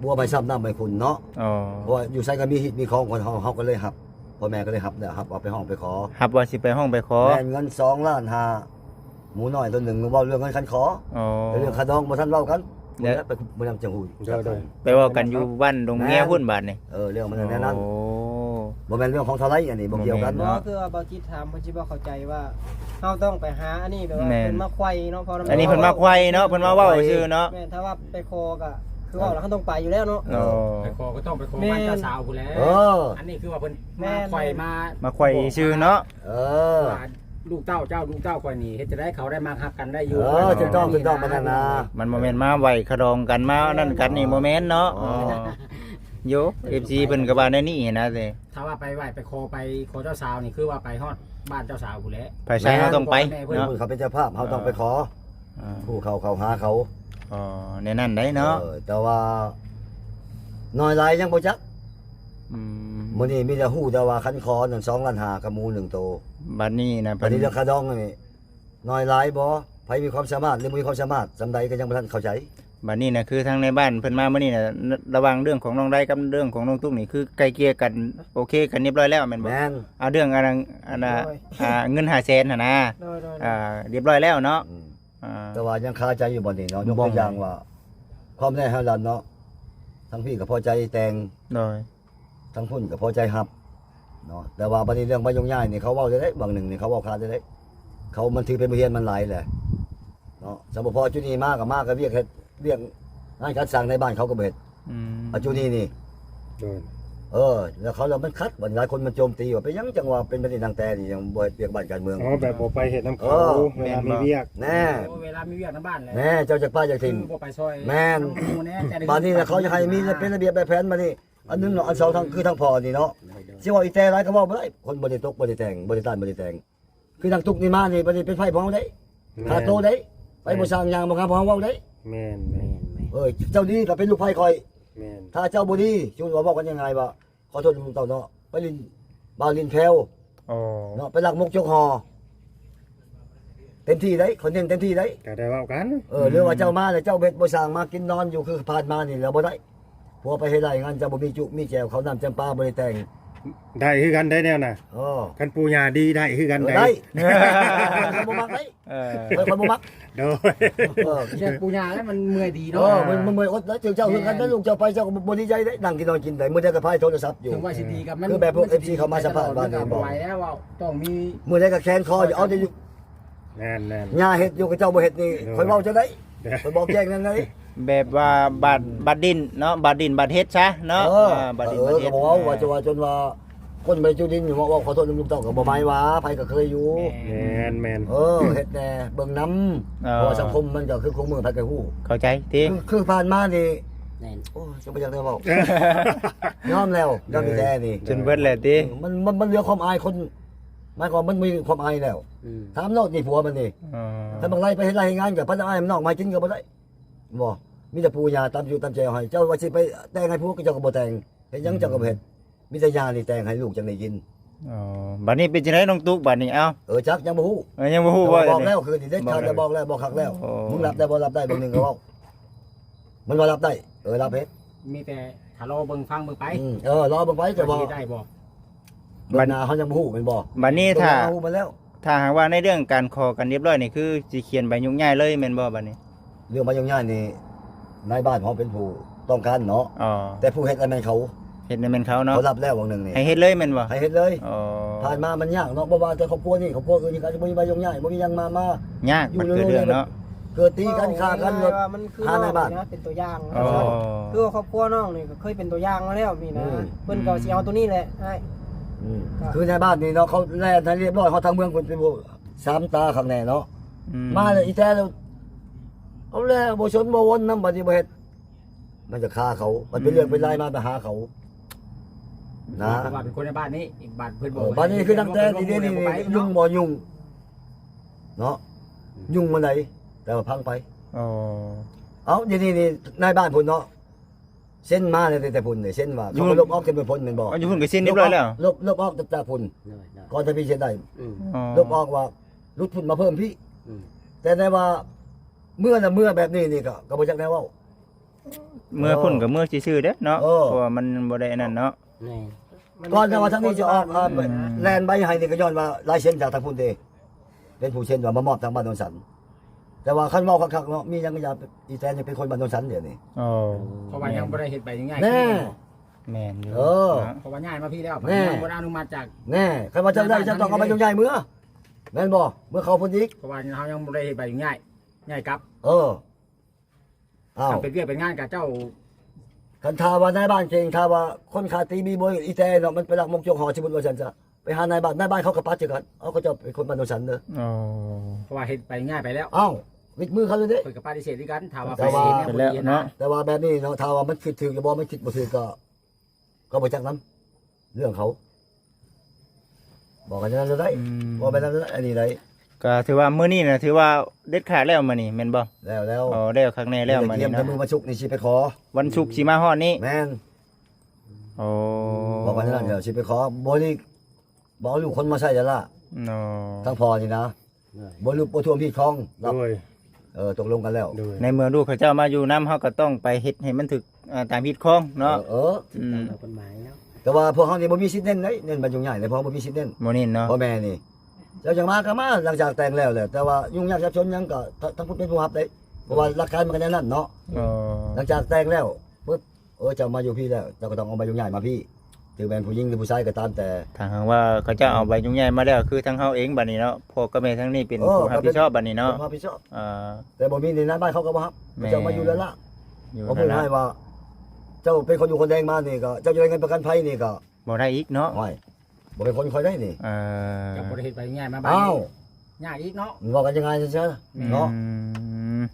ບົວໃບຊຳນ້ຳໃບຂຸ່ນເນາະ. ອໍ ເພາະວ່າຢູ່ໃສກໍມີຮີດມີຄອງຂອງເຮົາ ເຮົາກໍເລີຍຮັບ ພໍ່ແມ່ກໍເລີຍຮັບແລ້ວ ຮັບວ່າໄປຮ້ອງໄປຂໍ ຮັບວ່າຊິໄປຮ້ອງໄປຂໍ. ແມ່ນ ເງິນສອງລ້ານຫ້າ ໝູນ້ອຍໂຕໜຶ່ງ ເວົ້າເລື່ອງເງິນຄັນຂໍ. ອໍ ແຕ່ເລື່ອງຄ່າດອງບໍ່ທັນເວົ້າກັນ. ແລ້ວ ໄປມື້ນຳຈັ່ງຮູ້ ໂດຍ ໂດຍ ໄປເວົ້າກັນຢູ່ບ້ານດົງເງຽພຸ້ນບາດນີ້. ເອີ ເລື່ອງມັນແນວນັ້ນ ໂອ້ ບໍ່ແມ່ນເລື່ອງຂອງເທົ່າໃດ ອັນນີ້ບໍ່ກ່ຽວກັນ. ບໍ່ ຄືວ່າບ່າວຈິດຖາມ ເພິ່ນຊິບໍ່ເຂົ້າໃຈວ່າ ເຮົາຕ້ອງໄປຫາອັນນີ້ ແບບວ່າ ແມ່ນ ເພິ່ນມາໄຂວ່ເນາະ ເພາະ ອັນນີ້ເພິ່ນມາໄຂວ່ເນາະ ເພິ່ນມາເວົ້າຊື່ໆເນາະ. ແມ່ນ ຖ້າວ່າໄປຂໍກໍຄືເວົ້າແລ້ວ ເຮົາຕ້ອງໄປຢູ່ແລ້ວເນາະ. ເອີ ເອີ ໄປຂໍກໍຕ້ອງໄປຂໍ ແມ່ນ ບ້ານເຈົ້າສາວພຸ້ນແຫຼະ. ເອີ ອັນນີ້ຄືວ່າເພິ່ນ ແມ່ນ ມາໄຂວ່ມາ ມາໄຂວ່ຊື່ເນາະ. ເອີ ວ່າລູກເຕົ້າເຈົ້າ ລູກເຕົ້າຂ້ອຍນີ້ ເຮັດຈັ່ງໃດເຂົາໄດ້ມາຮັກກັນໄດ້ຢູ່. ເອີ ຖືກຕ້ອງ ຖືກຕ້ອງ ປານນັ້ນນະ ມັນບໍ່ແມ່ນມາໄຫວ້ຂະດອງກັນ ມານັ້ນກັນນີ້ ບໍ່ແມ່ນເນາະ. ອໍ ໂຍ ເອັຟຊີ ເພິ່ນກໍວ່າແນວນີ້ຫັ້ນນະເດ້. ຖ້າວ່າໄປໄຫວ້ໄປຂໍ ໄປຂໍເຈົ້າສາວນີ້ ຄືວ່າໄປຮອດບ້ານເຈົ້າສາວພຸ້ນແຫຼະ ຝ່າຍຊາຍເຮົາຕ້ອງໄປເນາະ. ເພິ່ນເຂົາເປັນເຈົ້າພາບ ເຮົາຕ້ອງໄປຂໍ ອ່າ ຜູ້ເຂົາເຂົ້າຫາເຂົາ. ອໍ ແນວນັ້ນໄດ໋ເນາະ. ເອີ ແຕ່ວ່ານ້ອຍຫຼາຍຍັງບໍ່ຈັກ. ອືມ ມື້ນີ້ມີແຕ່ຮູ້ແຕ່ວ່າຄັນຂໍນັ້ນ ສອງລ້ານຫ້າ ກັບໝູໜຶ່ງໂຕ. ບັດນີ້ນະ ບັດນີ້ເລື່ອງຄ່າດອງນີ້ ນ້ອຍຫຼາຍບໍ່ ໃຜມີຄວາມສາມາດ ຫຼືບໍ່ມີຄວາມສາມາດສ່ຳໃດ ກໍຍັງບໍ່ທັນເຂົ້າໃຈ. ບັດນີ້ນະ ຄືທາງໃນບ້ານເພິ່ນມາມື້ນີ້ນະ ລະຫວ່າງເລື່ອງຂອງນ້ອງໄດກັບເລື່ອງຂອງນ້ອງຕຸກນີ້ ຄືໄກ່ເກ່ຍກັນ ໂອເຄກັນຮຽບຮ້ອຍແລ້ວແມ່ນບໍ່? ແມ່ນ ເອົາເລື່ອງອັນນັ້ນ ອັນນ່າ ໂດຍ ອ່າ ເງິນຫ້າແສນຫັ້ນນະ. ໂດຍ ໂດຍ ອ່າ ຮຽບຮ້ອຍແລ້ວເນາະ. ອືມ ອ່າ ແຕ່ວ່າຍັງຄາໃຈຢູ່ບ່ອນນີ້ເນາະ. ຍົກຕົວຢ່າງວ່າ ຄວາມແນ່ເຮົາລະເນາະ ທາງພີ້ກໍພໍໃຈແຕ່ງ ໂດຍ ທາງພຸ້ນກໍພໍໃຈຮັບເນາະ. ແຕ່ວ່າບັດນີ້ເລື່ອງມາຍົກຍ້າຍນີ້ ເຂົາເວົ້າໄດ້ ບາງໜຶ່ງນີ້ເຂົາເວົ້າຄາດໄດ້ ເຂົາມັນຖືເປັນບົດຮຽນມັນຫຼາຍແຫຼະເນາະ. ສຳບໍ່ພໍຈຸນີ້ມາກໍມາກໍວຽກເຮັດວຽກງານຈັດສ້າງໃນບ້ານເຂົາກໍບໍ່ເຮັດ. ອືມ ອາຈຸນີ້ນີ້ ໂດຍ ເອີ ແລ້ວເຂົາ ແລ້ວມັນຂັດ ບັດຫຼາຍຄົນມັນໂຈມຕີວ່າ ເປັນຫຍັງຈັ່ງວ່າເປັນແບບນີ້ ນາງແຕນີ້ຍັງບໍ່ເຮັດວຽກບ້ານການເມືອງ. ອໍ ແບບບໍ່ໄປເຮັດນຳເຂົາ ເອີ ເວລາມີວຽກ ແນ່ ໂອ້ ເວລາມີວຽກນຳບ້ານແຫຼະ ແນ່ ເຈົ້າຈັກປະຈັກຖິ້ມ ຄືບໍ່ໄປຊ່ອຍ ແມ່ນ ນຳໝູ່ແນ່. ບັດນີ້ນະ ເຂົາຢາກໃຫ້ມີເປັນລະບຽບແບບແຜນ. ບັດນີ້ ອັນໜຶ່ງເນາະ ອັນສອງ ທາງ ຄືທາງພໍ່ນີ້ເນາະ ຊິເວົ້າອີແຕ່ຫຼາຍກໍເວົ້າບໍ່ໄດ້ ຄົນບໍ່ໄດ້ຕົກ ບໍ່ໄດ້ແຕ່ງ ບໍ່ໄດ້ຕ້ານ ບໍ່ໄດ້ແຕ່ງ. ຄືນາງຕຸກນີ້ມານີ້ ບັດນີ້ເປັນໄພຂອງເຮົາເດ້ ແມ່ນ ຄ່າໂຕເດ້ ໄປບໍ່ສ້າງຫຍັງບໍ່ງາມຂອງເຮົາເດ້. ແມ່ນໆ ເອີ ເຈົ້າດີກໍເປັນລູກໃພ້ຂ້ອຍ ແມ່ນ ຖ້າເຈົ້າບໍ່ດີ ສົມມຸດວ່າເວົ້າກັນງ່າຍໆວ່າ ຂໍໂທດນຳລູກເຕົ້າເນາະ ໄປຫຼິ້ນບາວຫຼິ້ນແພ້ວ ອໍ ເນາະ ໄປລັກມົກຈົກຫໍ່ ເຕັມທີ່ໄດ໋ ຂ້ອຍເນັ້ນເຕັມທີ່ໄດ໋. ກໍໄດ້ເວົ້າກັນ ເອີ ອືມ ຫຼືວ່າເຈົ້າມາແລ້ວເຈົ້າເຮັດບໍ່ສ້າງ ມາກິນນອນຢູ່ຄືຜ່ານມານີ້ແລ້ວບໍ່ໄດ້. ຜົວໄປເຮັດໄຮ່ງານ ເຈົ້າບໍ່ມີຈຸມີແຈວ ເຂົ້ານ້ຳຈຳປາບໍ່ໄດ້ແຕ່ງ ໄດ້ຄືກັນໄດ໋ແນວນະ. ເອີ ຄັນປູ່ຍ່າດີໄດ້ຄືກັນ ເອີ ໄດ໋ ໄດ້ ຂ້ອຍບໍ່ມັກໄດ໋ ເອີ ຂ້ອຍ ຂ້ອຍບໍ່ມັກ. ໂດຍ ເອີ ແຕ່ປູ່ຍ່າແລ້ວມັນເມື່ອຍດີເນາະ. ເອີ ມັນ ມັນເມື່ອຍອົດນະ ເຈົ້າເຮັດງານໄດ້ ລູກເຈົ້າໄປ ເຈົ້າກໍບໍ່ດີໃຈໄດ໋ ນັ່ງກິນນອນກິນໄດ້ ມື້ໃດກໍພາຍໂທລະສັບຢູ່. ເຖິງວ່າຊິດີກັບມັນ ຄືແບບພວກເອັຟຊີເຂົາມາສຳພາດວ່ານີ້ ບໍ່ໄຫວແລ້ວ ເວົ້າຕ້ອງມີ ມື້ໃດກໍແຂນຄໍຢູ່ ເອົາແຕ່ຢູ່ ແມ່ນໆ ຍ່າເຮັດຢູ່ ເຂົາເຈົ້າບໍ່ເຮັດນີ້ ໂດຍ ຂ້ອຍເວົ້າຈັ່ງໃດ ຂ້ອຍບອກແຈ້ງນັ້ນເລີຍ. ແບບວ່າບາດ ບາດດິນເນາະ ບາດດິນບາດເຮັດຊະເນາະ. ເອີ ເອີ ບາດດິນ ເອີ ບາດເຮັດ ກໍບໍ່ເວົ້າວ່າ ເອີ ຈະວ່າຈົນວ່າຄົນໄປຈຸດິນຢູ່ ເວົ້າ ເວົ້າຂໍໂທດນຳລູກເຕົ້າກໍບໍ່ໝາຍວ່າ ໃຜກໍເຄີຍຢູ່. ແມ່ນໆ ເອີ ເຮັດແດ່ເບິ່ງນຳ ເອີ ເພາະວ່າສັງຄົມມັນກໍຄືຄົນເມືອງ ໃຜກໍຮູ້ ເຂົ້າໃຈຕິ. ຄື ຄືຜ່ານມານີ້ ແມ່ນ ໂອ້ຍ ຈະບໍ່ຢາກໄດ້ເວົ້າ ຍອມແລ້ວ ຍອມແທ້ໆນີ້ ຈົນເບິດແລ້ວຕິ. ມັນ ມັນ ມັນເຫຼືອຄວາມອາຍຄົນ ໝາຍຄວາມມັນມີຄວາມອາຍແລ້ວ. ອືມ ຖາມໂລດນີ້ ຜົວມັນນີ້ ອໍ ຖ້າບັກໄລໄປເຮັດໄຮ່ເຮັດງານກໍ ພັດອາຍມັນນອກມາກິນກໍບໍ່ໄດ້ ບໍ່ ມີແຕ່ປູ່ຍ່າຕຳຢູ່ຕຳແຈວໃຫ້. ເຈົ້າວ່າຊິໄປແຕ່ງໃຫ້ຜົວ ເຈົ້າກໍບໍ່ແຕ່ງ ເຮັດຫຍັງເຈົ້າກໍບໍ່ເຮັດ ມີແຕ່ຍ່ານີ້ແຕ່ງໃຫ້ລູກຈັ່ງໄດ້ກິນ. ອໍ ບັດນີ້ເປັນຈັ່ງໃດນ້ອງຕຸກ ບັດນີ້ ເອົ້າ? ເອີ ຈັກ ຍັງບໍ່ຮູ້. ເອີ ຍັງບໍ່ຮູ້ ເອີ ບໍ່ ບອກແລ້ວຄືນນີ້ເດັດຂາດແລ້ວ ບອກແລ້ວ ບອກຄັກແລ້ວ. ອໍ ມຶງຮັບໄດ້ບໍ່ ຮັບໄດ້ ບາງໜຶ່ງກໍເວົ້າ ມັນວ່າຮັບໄດ້ ເອີ ຮັບເຮັດ ມີແຕ່ຖ້າລໍເບິ່ງຟັງເບິ່ງໄປ ອືມ ເອີ ລໍເບິ່ງໄປ ແຕ່ວ່າ ວ່າຊິເຮັດໄດ້ບໍ່ ເບື້ອງໜ້າເຮົາຍັງບໍ່ຮູ້ແມ່ນບໍ່? ບັດນີ້ຖ້າ ເບື້ອງໜ້າຮູ້ໝົດແລ້ວ ຖ້າຫາກວ່າໃນເລື່ອງການຂໍກັນຮຽບຮ້ອຍນີ້ ຄືຊິຂຽນໃບຍົກຍ້າຍເລີຍແມ່ນບໍ່ບັດນີ້? ເລື່ອງໃບຍົກຍ້າຍນີ້ ນາຍບ້ານເຮົາເປັນຜູ້ຕ້ອງການເນາະ ອໍ ແຕ່ຜູ້ເຮັດນັ້ນແມ່ນເຂົາ ເຮັດນັ້ນແມ່ນເຂົາເນາະ ເຂົາຮັບແລ້ວຫວ່າງໜຶ່ງນີ້ ໃຫ້ເຮັດເລີຍແມ່ນບໍ່? ໃຫ້ເຮັດເລີຍ ອໍ ຜ່ານມາມັນຍາກເນາະ ບໍ່ວ່າແຕ່ຄອບຄົວນີ້ ຄອບຄົວອື່ນນີ້ກໍອາດຈະບໍ່ມີໃບຍົກຍ້າຍ ບໍ່ມີຫຍັງມາ ມາ ຍາກ ມັນເກີດເລື່ອງເນາະ ເກີດຕີກັນ ຂ້າກັນ ເວົ້າງ່າຍໆວ່າມັນຄື ຫານາຍບ້ານ ເປັນຕົວຢ່າງ ອໍ ຄືວ່າຄອບຄົວນ້ອງນີ້ກໍເຄີຍເປັນຕົວຢ່າງມາແລ້ວນີ້ນະ ອືມ ເພິ່ນກໍຊິເອົາຕົວນີ້ແຫຼະອ້າຍ ອືມ ກໍ ຄືນາຍບ້ານນີ້ເນາະ ເຂົາແລ່ນໃຫ້ຮຽບຮ້ອຍ ຮອດທາງເມືອງພຸ້ນ ເປັນຜູ້ສາມຕາຄັກແນ່ເນາະ ອືມ ມາແລ້ວອີແຕ່ ເອົາແລ້ວ ບໍ່ສົນບໍ່ວົນນຳ ບັດນີ້ບໍ່ເຮັດ ມັນຈະຄາເຂົາ ມັນເປັນເລື່ອງເປັນລາວມາໄປຫາເຂົານະ ເພາະວ່າເປັນຄົນໃນບ້ານນີ້ ອີກບ້ານເພິ່ນບໍ່ ເອີ ໃຫ້ ບັດນີ້ຄືຕັ້ງແຕ່ ໃຫ້ ທີ່ນີ້ ໃຫ້ ໃຫ້ ໃຫ້ ຍຸງບໍ່ຍຸງເນາະ ອືມ ຍຸງມາໃດ ແຕ່ວ່າພັງໄປ ອໍ ເອົ້າ ດຽວນີ້ນີ້ນາຍບ້ານພຸ້ນເນາະ ເຊັນມາແລ້ວແຕ່ພຸ້ນເດ້ ເຊັນວ່າເຂົາກໍລົບອອກຈຳນວນພົ້ນແມ່ນບໍ່? ອໍ ຢູ່ພຸ້ນກໍເຊັນຮຽບຮ້ອຍແລ້ວ ລົບ ລົບອອກຈາກພຸ້ນ ກ່ອນຈະມີເຊັນໄດ້ ອືມ ອໍ ລົບອອກວ່າຫຼຸດພຸ້ນມາເພີ່ມພີ້ ອືມ ແຕ່ໄດ້ວ່າເມື່ອນະ ເມື່ອແບບນີ້ນີ້ກໍ ກໍບໍ່ຈັກແນວເວົ້າ ເມື່ອພຸ້ນກໍເມື່ອຊື່ໆເດ້ເນາະ ເອີ ເພາະວ່າມັນບໍ່ໄດ້ອັນນັ້ນເນາະ ແມ່ນ ກ່ອນແຕ່ວ່າທາງນີ້ຈະອອກ ອືມ ແລ່ນໃບໃຫ້ນີ້ກໍຍ້ອນວ່າລາຍເຊັນຈາກທາງພຸ້ນເດ້ ເປັນຜູ້ເຊັນວ່າມາມອບທາງບ້ານໂນນສັນ ແຕ່ວ່າຄັນເວົ້າຄັກໆເນາະ ມີຫຍັງກໍຢ່າ ອີແຕນຍັງເປັນຄົນບ້ານໂນນສັນດຽວນີ້ ອໍ ເພາະວ່າຍັງບໍ່ໄດ້ເຮັດໃບອະນຸຍາດ ແນ່ ແມ່ນຢູ່ ເອີ ເນາະ ເພາະວ່າຍ້າຍມາພີ້ແລ້ວ ແນ່ ຍັງບໍ່ໄດ້ອະນຸມັດຈາກ ແນ່ ຄັນວ່າຈະໄດ້ຈະຕ້ອງເອົາໃບອະນຸຍາດເມືອ ແມ່ນບໍ່? ເມືອເຂົາພຸ້ນອີກ ເພາະວ່າເຮົາຍັງບໍ່ໄດ້ເຮັດໃບອະນຸຍາດ ຍ້າຍກັບ ເອີ ອ້າວ ຄັນເປັນວຽກເປັນງານກັບເຈົ້າ ຄັນຖ້າວ່ານາຍບ້ານເກັ່ງ ຖ້າວ່າຄົນຂາຍຕີມີບໍ່ ອີແຕເນາະ ມັນໄປລັກມົກຈົກຫໍ ສົມມຸດວ່າຊັ້ນຊະ ໄປຫານາຍບ້ານ ນາຍບ້ານເຂົາກໍປະຄືກັນ ເອົາ ເຂົາເຈົ້າເປັນຄົນບ້ານໂນນສັນເດີ ອໍ ເພາະວ່າເຮັດໃບອະນຸຍາດໄປແລ້ວ ເອົ້າ ວິດມືເຂົາເລີຍເດ້ ເພິ່ນກໍປະຕິເສດຄືກັນ ຖ້າວ່າໄປເສຍແນວບໍ່ດີນະ ແຕ່ວ່າແບບນີ້ເນາະ ຖ້າວ່າມັນຄິດຖືກຫຼືບໍ່ ມັນຄິດບໍ່ຖືກກໍ ກໍບໍ່ຈັກນຳ ເລື່ອງເຂົາ ບອກກັນຈັ່ງນັ້ນເລີຍໄດ້ ອືມ ເວົ້າໄປນັ້ນເລີຍ ອັນນີ້ໄດ້ ກໍຖືວ່າມື້ນີ້ນະ ຖືວ່າເດັດຂາດແລ້ວມື້ນີ້ແມ່ນບໍ່? ແລ້ວ ແລ້ວ ອໍ ແລ້ວຄັກແນ່ແລ້ວມື້ນີ້ເນາະ ມື້ວັນສຸກນີ້ຊິໄປຂໍ ວັນສຸກຊິມາຮອດນີ້ ແມ່ນ ອໍ ບອກກັນນັ້ນ ດຽວຊິໄປຂໍ ບໍ່ນີ້ ບໍ່ເອົາລູກຄົນມາໃສ່ແລ້ວລະ ອໍ ທາງພໍ່ນີ້ນະ ໂດຍ ບໍ່ລຸກບໍ່ຖ້ວມຮີດຄອງ ໂດຍ ເອີ ຕົກລົງກັນແລ້ວ ໂດຍ ໃນເມື່ອລູກເຂົາເຈົ້າມາຢູ່ນຳ ເຮົາກໍຕ້ອງໄປເຮັດໃຫ້ມັນຖືກ ເອີ ຕາມຮີດຄອງເນາະ ເອີ ເອີ ອືມ ຕາມກົດໝາຍເນາະ ແຕ່ວ່າພວກເຮົານີ້ບໍ່ມີສິດເນັ້ນເດ້ ເນັ້ນບັດຫຍຸ້ງຍາກເລີຍ ເພາະບໍ່ມີສິດເນັ້ນ ບໍ່ເນັ້ນເນາະ ພໍ່ແມ່ນີ້ ເຈົ້າຈັ່ງມາກໍມາ ຫຼັງຈາກແຕ່ງແລ້ວແຫຼະ ແຕ່ວ່າຫຍຸ້ງຍາກສັບສົນຫຍັງກໍ ທ- ທາງພຸ້ນເປັນຜູ້ຮັບເດ້ ເພາະວ່າຫຼັກການມັນກໍແນວນັ້ນເນາະ ອໍ ຫຼັງຈາກແຕ່ງແລ້ວປຶບ ເອີ ເຈົ້າມາຢູ່ພີ້ແລ້ວ ເຈົ້າກໍຕ້ອງເອົາໃບຫຍຸ້ງຍາກມາພີ້ ຖືແມ່ນຜູ້ຍິງຫຼືຜູ້ຊາຍກໍຕາມແຕ່ ຖ້າຫາກວ່າເຂົາເຈົ້າເອົາໃບຫຍຸ້ງຍາກມາແລ້ວ ຄືທາງເຮົາເອງບັດນີ້ເນາະ ພໍ່ກັບແມ່ທາງນີ້ເປັນ ເອີ ຜູ້ຮັບຜິດຊອບບັດນີ້ເນາະ ເປັນຜູ້ຮັບຜິດຊອບ ເອີ ແຕ່ບໍ່ມີໃນນາຍບ້ານເຂົາກໍບໍ່ຮັບ ແມ່ນ ເຈົ້າມາຢູ່ແລ້ວລະ ຢູ່ແລ້ວລະ ເອົາເພິ່ນໃຫ້ວ່າ ເຈົ້າເປັນຄົນຢູ່ຄົນແດງມານີ້ກໍ ເຈົ້າຈະໄດ້ເງິນປະກັນໄພນີ້ກໍ ບໍ່ໄດ້ອີກເນາະ ໂອ້ຍ ບໍ່ເປັນຄົນຂ້ອຍໄດ້ນີ້ ເອີ ເຈົ້າບໍ່ໄດ້ເຮັດໃບອະນຸຍາດມາບາດນີ້ ອ້າວ ຍາກອີກເນາະ ເວົ້າກັນງ່າຍໆເຊີໆ ແມ່ນ ເນາະ ອືມ ອືມ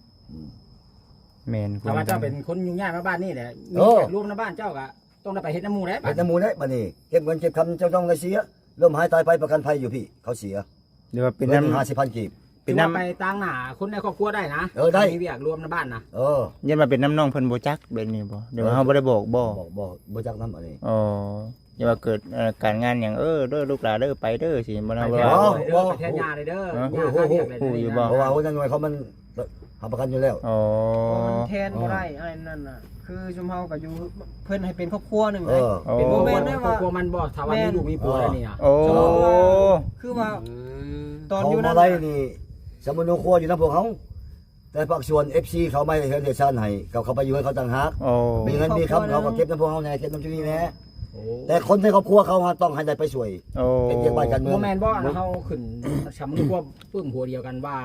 ແມ່ນ ຖ້າວ່າເຈົ້າເປັນຄົນຫຍຸ້ງຍາກມາບາດນີ້ແຫຼະ ມີ ເອີ ວຽກລວມນຳບ້ານເຈົ້າກໍຕ້ອງໄດ້ໄປເຮັດນຳໝູ່ແຫຼະ ເຮັດນຳໝູ່ແຫຼະ ບາດນີ້ເກັບເງິນເກັບຄຳເຈົ້າຕ້ອງໄດ້ເສຍ ລົ້ມຫາຍຕາຍໄປປະກັນໄພຢູ່ພີ້ ເຂົາເສຍ ຫຼືວ່າເປັນນຳ ເງິນຫ້າສິບພັນກີບ ເປັນນຳ ຄືວ່າໄປຕາງໜ້າຄົນໃນຄອບຄົວໄດ້ນະ ເອີ ໄດ້ ມີວຽກລວມໃນບ້ານນະ ເອີ ຢ້ານວ່າເປັນນຳນ້ອງເພິ່ນບໍ່ຈັກແບບນີ້ບໍ່ ຫຼືວ່າເຮົາບໍ່ໄດ້ບອກບໍ່ ບໍ່ ບໍ່ ບໍ່ຈັກນຳອັນນີ້ ອໍ ຢ່າວ່າເກີດ ເອີ ການງານຫຍັງ ເອີ ເດີລູກຫຼານເດີ ໄປເດີ ຊິບໍ່ນຳ ບໍ່ ບໍ່ ໄປແທນຍາເດີ ຍາຫາວຽກແລ້ວ ຮູ້ຢູ່ບໍ່ ເພາະວ່າຫົວໜ່ວຍເຂົາມັນຮັບປະກັນຢູ່ແລ້ວ ອໍ ມັນແທນບໍ່ໄດ້ ອໍ ອັນນັ້ນນະ ຄືຊຸມເຮົາກໍຢູ່ ເພິ່ນໃຫ້ເປັນຄອບຄົວໜຶ່ງ ເອີ ເປັນ ບໍ່ແມ່ນໄດ້ວ່າ ຄອບຄົວມັນບໍ່ ຖ້າວ່າມີລູກມີຜົວແລ້ວນີ້ນະ ໂອ້ ຄືວ່າ ອືມ ຕອນຢູ່ນັ້ນນະ ເຂົາບໍ່ໄດ້ນີ້ ສຳມະໂນຄົວຢູ່ນຳພວກເຮົາ ແຕ່ພາກສ່ວນເອັຟຊີເຂົາມາເຮັດເຮືອນເຮັດຊານໃຫ້ ເຂົາ ເຂົາໄປຢູ່ເຮືອນເຂົາຕ່າງຫາກ ໂອ້ ມີເງິນມີຄຳເຂົາກໍເກັບນຳພວກເຮົາແດ່ ເກັບນຳຈຸນີ້ແດ່ ໂອ້ ແຕ່ຄົນໃນຄອບຄົວເຂົາຫາຕ້ອງໃຫ້ໄດ້ໄປຊ່ວຍ ໂອ້ ເຮັດວຽກບ້ານການເມືອງ ບໍ່ແມ່ນບໍ່ ເຮົາຂຶ້ນສຳມະໂນຄົວປຶ້ມຫົວດຽວກັນວ່າ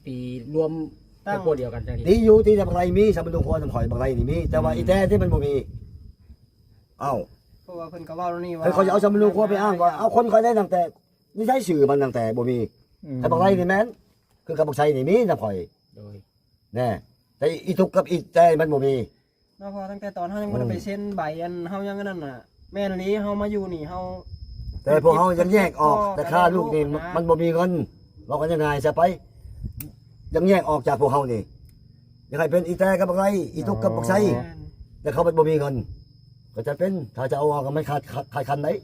ຕີລວມຄອບຄົວດຽວກັນຈັ່ງຊີ້ ຕີຢູ່ ຕີນຳບັກໄລມີ ສຳມະໂນຄົວນຳຂ້ອຍ ບັກໄລນີ້ມີ ແຕ່ວ່າ ອືມ ອີແຕ່ທີ່ມັນບໍ່ມີ ເອົ້າ ເພາະວ່າເພິ່ນກໍເວົ້າແນວນີ້ວ່າ ເພິ່ນ ເຂົາຈະເອົາສຳມະໂນຄົວໄປອ້າງວ່າ ເອົາຄົນຂ້ອຍໄດ້ຕັ້ງແຕ່ ນີ້ໃຊ້ຊື່ມັນຕັ້ງແຕ່ບໍ່ມີ ອືມ ແຕ່ບັກໄລນີ້ແມ່ນ ຄືກັບບັກໄຊນີ້ມີນຳຂ້ອຍ ໂດຍ ແນ່ ແຕ່ອີຕຸກກັບອີແຕ່ມັນບໍ່ມີ ເນາະ ເພາະວ່າຕັ້ງແຕ່ຕອນເຮົາຍັງບໍ່ໄດ້ໄປເຊັນໃບອັນເຮົາຍັງອັນນັ້ນນະ ແມ່ນອີ່ຫຼີ ເຮົາມາຢູ່ນີ້ເຮົາ ແຕ່ພວກເຮົາຍັງແຍກອອກ ແຕ່ຄ່າລູກນີ້ມັນບໍ່ມີເງິນ ເວົ້າກັນງ່າຍໆຊະໄປ ຍັງແຍກອອກຈາກພວກເຮົານີ້ ຢາກໃຫ້ເປັນອີແຕ່ກັບບັກໄລ ອີຕຸກກັບບັກໄຊ ອໍ ແຕ່ເຂົາມັນບໍ່ມີເງິນ ກໍຈະເປັນ ຖ້າຈະເອົາອອກກໍມັນຂາດ ຂາດ ຂາດຄັນໄດ໋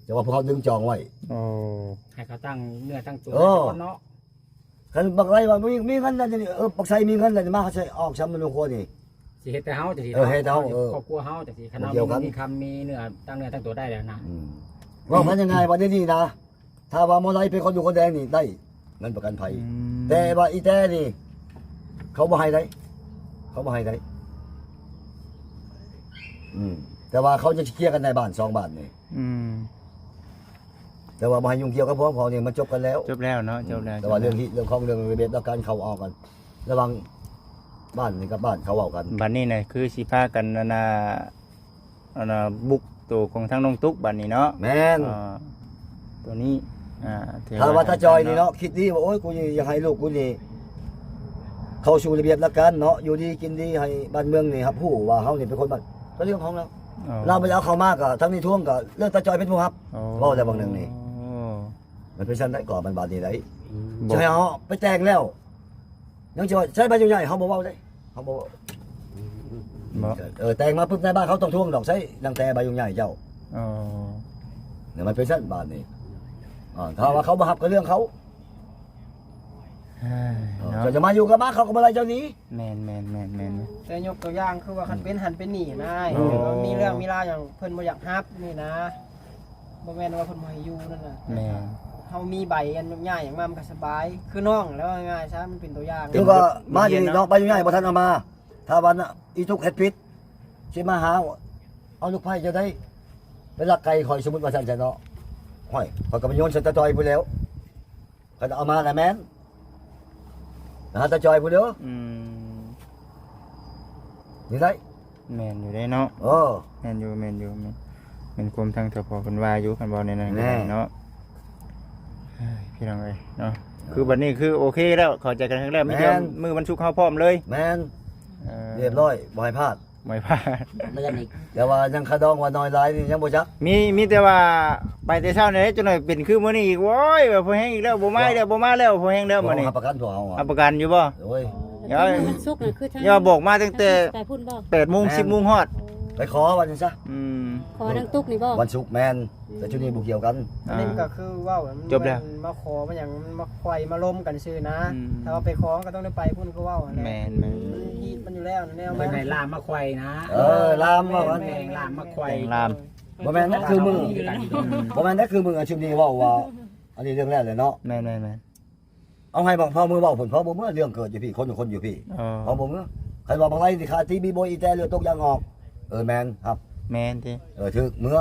ແຕ່ວ່າພວກເຮົາດຶງຈອງໄວ້ ອໍ ໃຫ້ເຂົາຕັ້ງເນື້ອຕັ້ງຕົວ ເອີ ໄວ້ກ່ອນເນາະ ຄັນບັກໄລວ່າມີ ມີເງິນແລ້ວນີ້ ເອີ ບັກໄຊມີເງິນແລ້ວນີ້ ມາໃຊ້ອອກສຳມະໂນຄົວນີ້ ຊິເຮັດແຕ່ເຮົາຈັ່ງຊີ້ ເອີ ເນາະ ເຮັດເຮົາ ເຮົາຢູ່ ເອີ ຄອບຄົວເຮົາຈັ່ງຊີ້ ຄັນເຮົາມີເງິນມີຄຳ ມີເນື້ອ ຕັ້ງເນື້ອຕັ້ງຕົວໄດ້ແລ້ວນະ ອືມ ເວົ້າກັນງ່າຍໆ ບັດນີ້ນະ ຖ້າວ່າໝໍໄລເປັນຄົນຢູ່ຄົນແດງນີ້ ໄດ້ເງິນປະກັນໄພ ອືມ ແຕ່ວ່າອີແຕ່ນີ້ ເຂົາບໍ່ໃຫ້ໄດ້ ເຂົາບໍ່ໃຫ້ໄດ້ ອືມ ແຕ່ວ່າເຂົາຍັງຊິເຄຍກັນໃນບ້ານສອງບ້ານນີ້ ອືມ ແຕ່ວ່າບໍ່ໃຫ້ຫຍຸ້ງກ່ຽວກັບພວກເຮົານີ້ ມັນຈົບກັນແລ້ວ ຈົບແລ້ວເນາະ ອືມ ຈົບແລ້ວ ແຕ່ວ່າເລື່ອງຮີດເລື່ອງຄອງ ເລື່ອງລະບຽບຫຼັກການເຂົ້າອອກກັນ ລະຫວ່າງບ້ານນີ້ກັບບ້ານເຂົາເວົ້າກັນ ບັດນີ້ນະ ຄືຊິພາກັນ ອັນນ່າ ອັນນ່າ ບຸກໂຕຂອງທາງນ້ອງຕຸກບັດນີ້ເນາະ ແມ່ນ ອ່າ ໂຕນີ້ ອ່າ ຖ້າວ່າຕາຈ່ອຍນີ້ເນາະ ຄິດດີວ່າ ໂອ້ຍ ກູນີ້ຢາກໃຫ້ລູກກູນີ້ເຂົ້າສູ່ລະບຽບຫຼັກການເນາະ ຢູ່ດີກິນດີ ໃຫ້ບ້ານເມືອງນີ້ຮັບຮູ້ວ່າເຮົານີ້ເປັນຄົນບ້ານ ກໍເລື່ອງຂອງລາວ ອໍ ລາວບໍ່ໄດ້ເອົາເຂົ້າມາ ກໍທາງນີ້ທວງ ກໍເລື່ອງຕາຈ່ອຍເປັນຜູ້ຮັບ ອໍ ເວົ້າແລ້ວບາງໜຶ່ງນີ້ ມັນເປັນຊັ້ນໄດ໋ ກໍມັນບາດນີ້ໄດ໋ ອືມ ຈະໃຫ້ເຮົາໄປແຕ່ງແລ້ວ ຍັງຈະວ່າໃຊ້ໃບຫຍ້າຍ ເຮົາບໍ່ເວົ້າເດ້ ເຮົາບໍ່ເວົ້າ ບໍ່ ເອີ ແຕ່ງມາປຶບ ນາຍບ້ານເຂົາຕ້ອງທວງດອກ ໃຊ້ຕັ້ງແຕ່ໃບຫຍ້າຍເຈົ້າ ອໍ ແລ້ວມັນເປັນຊັ້ນບາດນີ້ ອ່າ ຖ້າວ່າເຂົາບໍ່ຮັບກໍເລື່ອງເຂົາ ເອີ ເນາະ ເຈົ້າຈະມາຢູ່ກັບມາ ເຂົາກໍບໍ່ໄລ່ເຈົ້າໜີ ແມ່ນໆໆໆ ແຕ່ຍົກຕົວຢ່າງຄືວ່າ ຄັນເປັນຫັ້ນເປັນນີ້ນາ ໂອ້ ມີເລື່ອງມີລາວຫຍັງ ເພິ່ນບໍ່ຢາກຮັບນີ້ນະ ບໍ່ແມ່ນວ່າເພິ່ນບໍ່ໃຫ້ຢູ່ນັ້ນນະ ແມ່ນ ເຮົາມີໃບອະນຸຍາດຫຍັງມາ ມັນກໍສະບາຍ ຄືນ້ອງແລ້ວ ເວົ້າງ່າຍໆຊະ ມັນເປັນຕົວຢ່າງ ຄືວ່າມາຢູ່ນີ້ເນາະ ໃບອະນຸຍາດບໍ່ທັນເອົາມາ ຖ້າວ່າອີຕຸກເຮັດຜິດ ຊິມາຫາເອົາລູກໃພ້ເຈົ້າໄດ້ ໄປລັກໄກ່ຂ້ອຍ ສົມມຸດວ່າຊັ້ນຊະເນາະ ຫ້ອຍ ຂ້ອຍກໍໄປໂຍນໃສ່ຕາຈ່ອຍພຸ້ນແລ້ວ ຄັນເອົາມານະແມ່ນ ນະ ຕາຈ່ອຍພຸ້ນເດີ ອືມ ນີ້ໄດ້ ແມ່ນຢູ່ເດ້ເນາະ ເອີ ແມ່ນຢູ່ ແມ່ນຢູ່ ແມ່ນ ແມ່ນຄວາມທາງເຖົ້າພໍ່ເພິ່ນວ່າຢູ່ ຄັນເວົ້າແນວນັ້ນກໍໄດ້ເນາະ ເອີຍ ພີ່ນ້ອງເອີຍເນາະ ເອີ ຄືບັດນີ້ຄືໂອເຄແລ້ວ ເຂົ້າໃຈກັນແລ້ວ ມີແຕ່ ແມ່ນ ມື້ວັນສຸກເຮົາພ້ອມເລີຍ ແມ່ນ ເອີ ຮຽບຮ້ອຍ ບໍ່ໃຫ້ພາດ ບໍ່ໃຫ້ພາດ ແຕ່ວ່າຍັງຄາດອງວ່ານ້ອຍຫຼາຍນີ້ຍັງບໍ່ຈັກ ມີ ມີແຕ່ວ່າໄປແຕ່ເຊົ້ານີ້ ຈັກໜ້ອຍເປັນຄືມື້ນີ້ອີກ ໂອ້ຍ ວ່າພໍແຮງອີກແລ້ວ ບໍ່ມາອີກແລ້ວ ບໍ່ມາແລ້ວ ພໍແຮງແລ້ວມື້ນີ້ ຮັບປະກັນພວກເຮົາ ຮັບປະກັນຢູ່ບໍ່? ໂອ້ຍ ມື້ວັນສຸກນະ ຄືທາງ ຢ່າບອກມາຕັ້ງແຕ່ ໄປພຸ້ນບໍ່? ແປດໂມງ ສິບໂມງຮອດ ໄປຂໍວ່າຊັ້ນຊະ ອືມ ຂໍທາງຕຸກນີ້ບໍ່? ວັນສຸກແມ່ນ ແຕ່ຊຸດນີ້ບໍ່ກ່ຽວກັນ ອັນນີ້ມັນກໍຄືເວົ້າ ຈົບແລ້ວ ມາຂໍມາຫຍັງ ມາໄຂວ້ມາລົມກັນຊື່ນະ ອືມ ຖ້າວ່າໄປຂໍກໍຕ້ອງໄດ້ໄປພຸ້ນ ຄືເວົ້າຫັ້ນແຫຼະ ແມ່ນໆ ມັນຮີດມັນຢູ່ແລ້ວ ແນວ ເພິ່ນໃຫ້ລາມມາໄຂວ້ນະ ເອີ ລາມວ່າ ແມ່ນໆ ລາມມາໄຂວ້ ແຕ່ງລາມ ບໍ່ແມ່ນນະ ຄືມື້ ອືມ ບໍ່ແມ່ນນະ ຄືມື້ອາທິດນີ້ເວົ້າວ່າ ອັນນີ້ເລື່ອງແລກເລີຍເນາະ ແມ່ນໆໆ ເອົາໃຫ້ບັກເພົາເມືອເວົ້າພຸ້ນ ເພົາບໍ່ເມືອ ເລື່ອງເກີດຢູ່ພີ້ ຄົນ ຄົນຢູ່ພີ້ ອໍ ເຮົາບໍ່ເມືອ ຄັນວ່າບັກໄລນີ້ຄາຕີບີໂບຍອີແຕ່ເລືອດຕົກຢາງອອກ ເອີ ແມ່ນ ຮັບ ແມ່ນຕິ ເອີ ຖືກ ເມືອ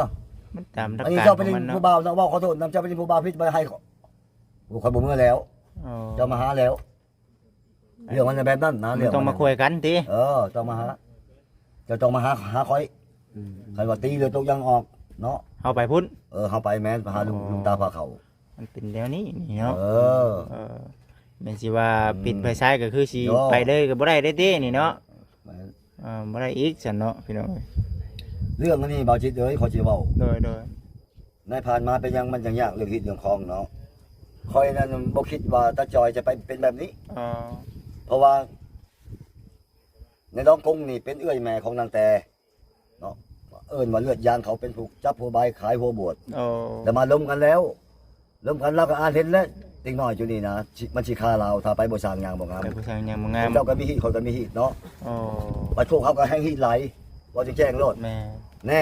ມັນຕາມຫຼັກການຂອງມັນເນາະ ອັນນີ້ເຈົ້າໄປຫຼິ້ນຜູ້ບ່າວນະ ເວົ້າຂໍໂທດນຳ ເຈົ້າໄປຫຼິ້ນຜູ້ບ່າວຜິດ ໄປໃຫ້ ໂອ້ ຂ້ອຍບໍ່ເມືອແລ້ວ ເຈົ້າມາຫາແລ້ວ ເລື່ອງມັນແບບນັ້ນນະ ເລື່ອງມັນຕ້ອງມາຄຸຍກັນຕິ ເອີ ເຈົ້າມາຫາ ເຈົ້າຕ້ອງມາຫາ ຫາຂ້ອຍ ອືມ ຄັນວ່າຕີເລືອດຕົກຢາງອອກເນາະ ເຮົາໄປພຸ້ນ ເອີ ເຮົາໄປແມ່ນ ໄປຫາລຸງ ອໍ ລຸງຕາພາເຂົ້າ ມັນເປັນແນວນີ້ນີ້ເນາະ ເອີ ເອີ ແມ່ນຊິວ່າ ອືມ ຜິດໄປຊ້າຍກໍຄືຊິ ໂອ້ ໄປເລີຍກໍບໍ່ໄດ້ເດ້ຕິນີ້ເນາະ ແມ່ນ ເອີ ບໍ່ໄດ້ອີກຊັ້ນເນາະ ພີ່ນ້ອງເອີຍ ເລື່ອງອັນນີ້ບ່າວຈິດເອີຍ ຂໍຊິເວົ້າ ໂດຍ ໂດຍ ໃນຜ່ານມາເປັນຫຍັງມັນຈັ່ງຍາກເລື່ອງຮີດເລື່ອງຄອງເນາະ ຂ້ອຍນັ້ນບໍ່ຄິດວ່າຕາຈ່ອຍຈະໄປເປັນແບບນີ້ ອໍ ເພາະວ່າໃນດອງກົງນີ້ເປັນເອື້ອຍແມ່ຂອງນາງແຕ່ເນາະ ເອີ້ນວ່າເລືອດຢາງ ເຂົາເປັນຜູ້ຈັບຫົວບາຍຂາຍຫົວບວດ ອໍ ແລ້ວມາລົມກັນແລ້ວ ລົມກັນ ລາວກໍອ່ານເຫັນແລ້ວ ເດັກນ້ອຍຈຸນີ້ນະ ຊິ ມັນຊິຄາລາວ ຖ້າໄປບໍ່ສ້າງຫຍັງບໍ່ງາມ ໄປບໍ່ສ້າງຫຍັງບໍ່ງາມ ເຈົ້າກໍມີຮີດ ຂ້ອຍກໍມີຮີດເນາະ ອໍ ບັດພວກເຮົາກໍແຮ່ງຮີດຫຼາຍ ເວົ້າແຈ້ງໆໂລດ ແມ່ນ ແນ່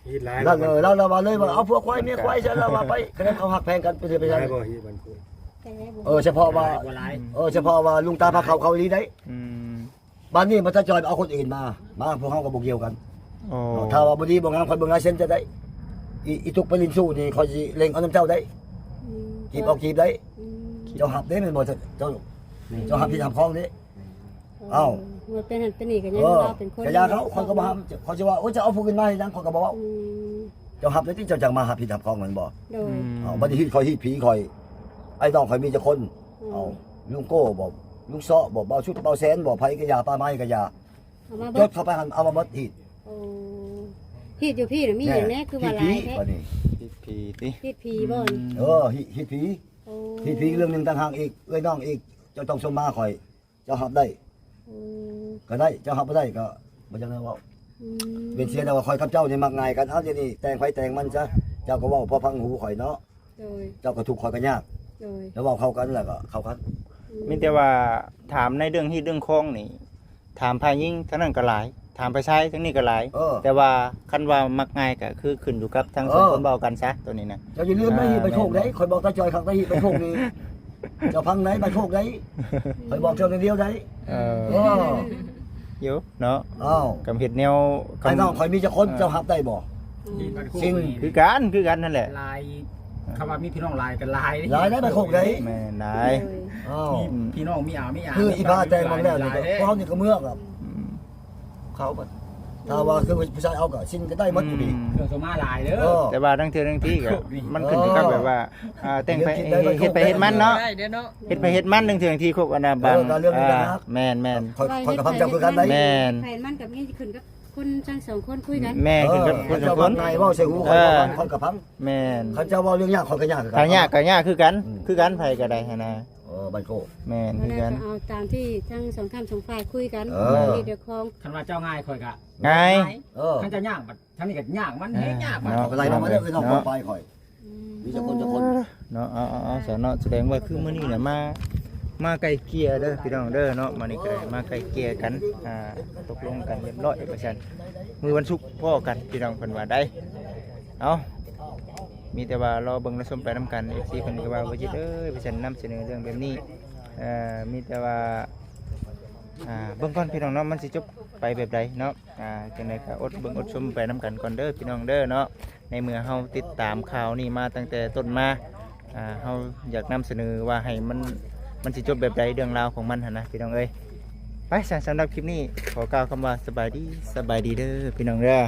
ຮີດຫຼາຍ ລາວ ເອີ ລາວ ລາວວ່າເລີຍວ່າ ເອົາຜົວຄວາຍເມຍຄວາຍຊະ ລາວວ່າໄປ ຂະໜາດເຂົາຮັກແພງກັນເປັນເປັນຫຍັງ ແຕ່ບໍ່ຮີດມັນຄຸຍ ແຕ່ບໍ່ ເອີ ສະເພາະວ່າ ອືມ ເອີ ສະເພາະວ່າລຸງຕາພາເຂົ້າ ເຂົາອີ່ຫຼີໄດ໋ ອືມ ບາດນີ້ມັນຈະຈ່ອຍເອົາຄົນອື່ນມາ ມາ ພວກເຮົາກໍບໍ່ກ່ຽວກັນ ອໍ ເນາະ ຖ້າວ່າບໍ່ດີບໍ່ງາມ ຂ້ອຍເບິ່ງລາຍເຊັນຈະໄດ້ ອີ ອີຕຸກໄປຫຼິ້ນຊູ້ນີ້ ຂ້ອຍຊິເລັ່ງເອົານຳເຈົ້າໄດ້ ອືມ ຈີບເອົາຈີບໄດ້ ອືມ ເຈົ້າຮັບເດ້ແມ່ນບໍ່ ເຈົ້າ ເຈົ້າຮັບຜິດຮັບຄອງເດ້ ເອີ ເອົ້າ ວ່າເປັນຫັ້ນເປັນນີ້ກໍຍັງ ເອີ ລາວເປັນຄົນ ກໍຢ່າເຂົາ ຂ້ອຍກໍບໍ່ຮັບ ເຂົາຈະວ່າ ໂອ້ຍ ຈະເອົາຜູ້ອື່ນມາເຮັດຫຍັງ ຂ້ອຍກໍບໍ່ເວົ້າ ອືມ ເຈົ້າຮັບແລ້ວຕິ ເຈົ້າຈັ່ງມາຮັບຜິດຮັບຄອງແມ່ນບໍ່? ໂດຍ ອືມ ເອົ້າ ບັດນີ້ຮີດຂ້ອຍ ຮີດຜີຂ້ອຍ ອ້າຍນ້ອງຂ້ອຍມີຈັກຄົນ? ອືມ ເອົ້າ ລຸງໂກ້ບໍ ລຸງເຊາະບໍ ບ່າວຊຸດ ບ່າວແສນບໍ ໃຜກໍຢ່າ ປ່າໄມ້ກໍຢ່າ ເອົາມາເບິດ ຈົດເຂົ້າໄປຫັ້ນ ເອົາມາເບິດຮີດ ໂອ້ ຮີດຢູ່ພີ້ນະ ມີຫຍັງແດ່ ຄືວ່າຫຼາຍແທ້ ຮີດຜີບໍນີ້ ຮີດຜີຕິ ຮີດຜີບໍນີ້ ອືມ ເອີ ຮີດ ຮີດຜີ ໂອ້ ຮີດຜີເລື່ອງໜຶ່ງຕ່າງຫາກອີກ ເອື້ອຍນ້ອງອີກ ເຈົ້າຕ້ອງຊົມມາຂ້ອຍ ເຈົ້າຮັບໄດ້ ອືມ ກໍໄດ້ ເຈົ້າຮັບບໍ່ໄດ້ກໍບໍ່ຈັກແນວເວົ້າ ອືມ ເປັນເສຍແຕ່ວ່າຂ້ອຍກັບເຈົ້ານີ້ມັກງ່າຍກັນ ເອົາ ດຽວນີ້ແຕ່ງໃຜແຕ່ງມັນຊະ ເຈົ້າກໍເວົ້າພໍຟັງຫູຂ້ອຍເນາະ ໂດຍ ເຈົ້າກໍທຸກ ຂ້ອຍກໍຍາກ ໂດຍ ແລ້ວເວົ້າເຂົ້າກັນ ແລ້ວກໍເຂົ້າກັນ ອືມ ມີແຕ່ວ່າຖາມໃນເລື່ອງຮີດເລື່ອງຄອງນີ້ ຖາມຝ່າຍຍິງທາງນັ້ນກໍຫຼາຍ ຖາມຝ່າຍຊາຍທາງນີ້ກໍຫຼາຍ ເອີ ແຕ່ວ່າຄັນວ່າມັກງ່າຍກໍຄືຂຶ້ນຢູ່ກັບທັງສອງ ເອີ ຄົນເວົ້າກັນຊະ ໂຕນີ້ນະ. ເຈົ້າຢ່າລືມນະ ອ່າ ຮີດໄປໂຊກໃດ໋ ແມ່ນໆ ຂ້ອຍບອກຕາຈ່ອຍຄັກໄດ໋ ຮີດໄປໂຊກນີ້ ເຈົ້າຟັງໄດ໋ ໄປໂຊກໄດ໋ ຂ້ອຍບອກເຈົ້າແນວດຽວໄດ໋. ເອີ ເອີ ຢູ່ເນາະ ອ້າວ ກຳເຮັດແນວ ອ້າຍນ້ອງຂ້ອຍມີຈັກຄົນ ເອີ ເຈົ້າຮັບໄດ້ບໍ່? ອືມ ສິ່ງ ຄືກັນ ຄືກັນນັ້ນແຫຼະ ຫຼາຍ ຄຳວ່າມີພີ່ນ້ອງຫຼາຍກໍຫຼາຍ ຫຼາຍໄດ໋ ໄປໂຄກໄດ໋ ແມ່ນຫຼາຍ ໂດຍ ອ້າວ ມີ ອືມ ພີ່ນ້ອງມີອາ ມີອາ ຄືອີ່ພ້າແຕ່ງມາແລ້ວນີ້ ຫຼາຍ ກໍ ພວກເຮົານີ້ກໍເມືອກັບ ອືມ ເຂົາບັດ ຖ້າວ່າຄືຜູ້ຊາຍເອົາກໍສິ່ງກໍໄດ້ໝົດ ອືມ ຢູ່ນີ້ ເຄື່ອງໂສມາຫຼາຍເດີ ເອີ ແຕ່ວ່າລາງເທື່ອລາງທີກໍ ໂຄກນີ້ ມັນຂຶ້ນຢູ່ກັບ ເອີ ແບບວ່າ ອ່າ ແຕ່ງໄປ ເຮັດໄປເຮັດ ເຮັດໄປເຮັດມັນເນາະ ໄດ້ເດີເນາະ ເຮັດໄປເຮັດມັນ ລາງເທື່ອລາງທີຄົບກັນນະ ເອີ ບາງ ກໍເລື່ອງນີ້ກໍ ອ່າ ຍາກ ແມ່ນໆ ຂ້ອຍ ຂ້ອຍກໍຟັງເຈົ້າຄືກັນໄດ໋ ແມ່ນ ໄຜມັນກໍມີຂຶ້ນກັບຄົນທັງສອງຄົນຄຸຍກັນ ແມ່ນ ເອີ ຂຶ້ນກັບຄົນສອງຄົນ ເວົ້າໃສ່ຫູຂ້ອຍ ເອີ ຂ້ອຍກໍຟັງ ແມ່ນ ຄັນເຈົ້າເວົ້າເລື່ອງຍາກ ຂ້ອຍກໍຍາກຄືກັນ ຄັນຍາກກໍຍາກຄືກັນ ອືມ ຄືກັນ ໃຜກໍໄດ້ຫັ້ນນະ ເອີ ບ້ານໂຄກ ແມ່ນ ເຮົາ ຄືກັນ ກໍເອົາຕາມທີ່ທັງສອງຂ້າງສອງຝ່າຍຄຸຍກັນ ເອີ ເລື່ອງດຽວຂອງ ຄັນວ່າເຈົ້າງ່າຍ ຂ້ອຍກໍງ່າຍ ເອີ ຄັນເຈົ້າຍາກ ບັດທາງນີ້ກໍຍາກ ມັນ ເອີ ແຮງຍາກ ເນາະ ເຂົາກໍໄລ່ມາ ເນາະ ເວົ້າເນາະ ເວົ້າໄປຂ້ອຍ ອືມ ມີຈັກຄົນ ຈັກຄົນ ເນາະ ເອົາ ເອົາ ເອົາ ສາວເນາະ ສະແດງວ່າຄືມື້ນີ້ນະ ມາ ມາໄກ່ເກ່ຍເດີພີ່ນ້ອງເດີເນາະ ມື້ນີ້ກໍໄດ້ມາໄກ່ເກ່ຍກັນ ອ່າ ຕົກລົງກັນຮຽບຮ້ອຍວ່າຊັ້ນ ມື້ວັນສຸກພໍ້ກັນພີ່ນ້ອງ ເພິ່ນວ່າໄດ໋ ເອົາ ມີແຕ່ວ່າລໍເບິ່ງລໍຊົມໄປນຳກັນ ເອັຟຊີ ເພິ່ນກໍວ່າ ບໍ່ຈິດເອີຍ ວ່າຊັ້ນ ນຳສະເໜີເລື່ອງແບບນີ້ ເອີ ມີແຕ່ວ່າ ອ່າ ເບິ່ງກ່ອນພີ່ນ້ອງເນາະ ມັນຊິຈົບໄປແບບໃດເນາະ ອ່າ ຈັ່ງໃດກໍອົດເບິ່ງອົດຊົມໄປນຳກັນກ່ອນເດີພີ່ນ້ອງເດີເນາະ ໃນເມື່ອເຮົາຕິດຕາມຂ່າວນີ້ມາຕັ້ງແຕ່ຕົ້ນມາ ອ່າ ເຮົາຢາກນຳສະເໜີວ່າໃຫ້ມັນ ມັນຊິຈົບແບບໃດເລື່ອງລາວຂອງມັນຫັ້ນນະພີ່ນ້ອງເອີຍ ໄປຊະ ສຳລັບຄລິບນີ້ຂໍກ່າວຄຳວ່າສະບາຍດີ ສະບາຍດີເດີພີ່ນ້ອງເດີ.